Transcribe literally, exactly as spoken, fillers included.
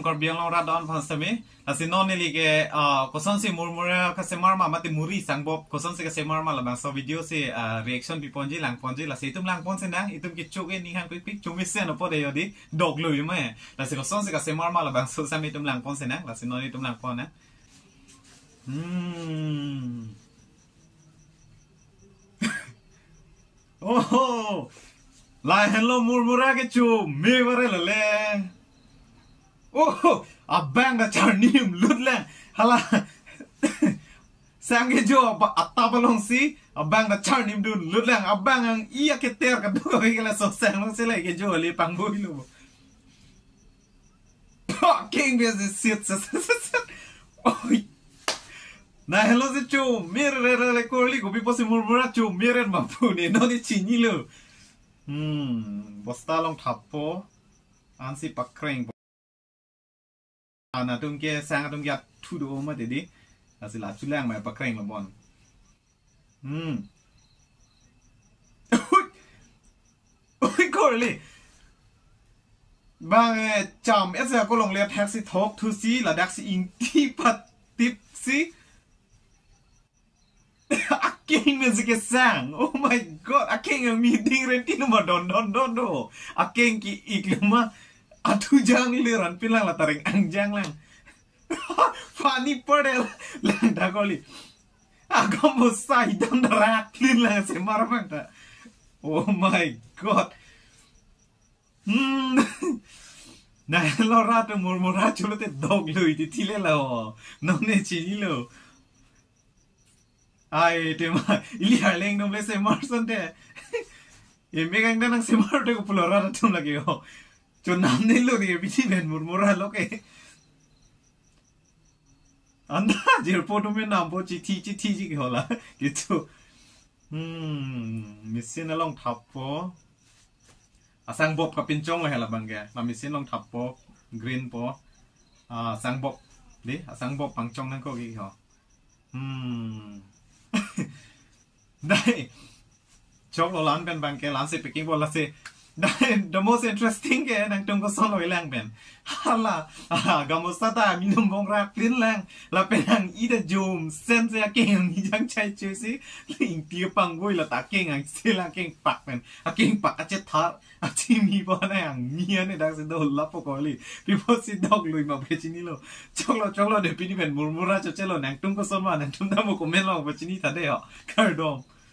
Karbi Anglong rat do-an aphan sitame. Lasi non neli ke, ah, kosonsi murmura kasemar ma mate muri sangbop kosonsi kasemar ma labangso video si, ah, reaction piponji langponji, lasi itum langpon sinang, itum kecho ke ning hangpikpik, chomisen opo de jodi doklui ma. Lasi kosonsi kasemar ma labangso sitame itum langpon sinang, lasi non itum langpon na. Hmm. Oh, lahenlo murmura kecho me bare lale. Oh, abang ta charnim lutlang. Hala. Sang kejo aba atap alongsi abang ta charnim dun lutlang. Abang ang iya keter kaduk ke laso sang alongsi le kejo le pangboilo. Aking bias sit sit sit sit. Oi. Lahenlo si chomir re re le korli, kopi pusi murmura chomir re ma pu ne non ne chinilo. Hmm, bosta along thappo. Ansi pakreng. Ana atum ke sang atum ke athu do ma tedi. Lasi la chulang ma pakreng lo bon. Hmm. Oi. Oi korli. Bang, eh, cham ese ako longle thak si thok thu si ladak si ingti patip si. Aking ne si kesang. Oh my God. Aking ang meeting renti numa don don don do. Aking ki ik lama. Athu jang le ran pilang la tareng ang jang lang. Funny part lang da korli. Agam mo sai dam darak lin lang semar mang ta. Oh my God. Hmm. Lahenlo rat murmura cholo te doklui titi le lo. Non ne chinilo. Ai, tema, ili harleng nom le semar son te. E megang danang semar te ko pulo rat atum lagi ho. Chonam ne lo ne bisi ben murmura lo ke. Anta jirpo atum menampo chithi chithi ji ke hola. Gitu. Hmm, machine along thappo. Asangbop kapinchong lo hela bang ke. La machine along thappo, green po. Ah, asangbop. Di, asangbop pangchong nangkok ke ho. Hmm. Dai. Choklo lan pen bang ke, lan si packing po lasi. Dai, the most interesting ke nangtum kosonlo ilang pen. Hala, ah, gamosa ta minum bong rak lin lang. Lapen ang ida jom sen se aking ang hijang chai chai si. Ling pi pangvoi la ta aking ang sel aking pak pen. Aking pak achethar. Achimi po na ang mi ane dak si do lapo korli. Pi pusi doklui ma pu chinilo. Choklo, choklo de pini pen murmura chochelo, nangtum koson ma, nangtum damo comment lo pachini ta de ho. Kardom.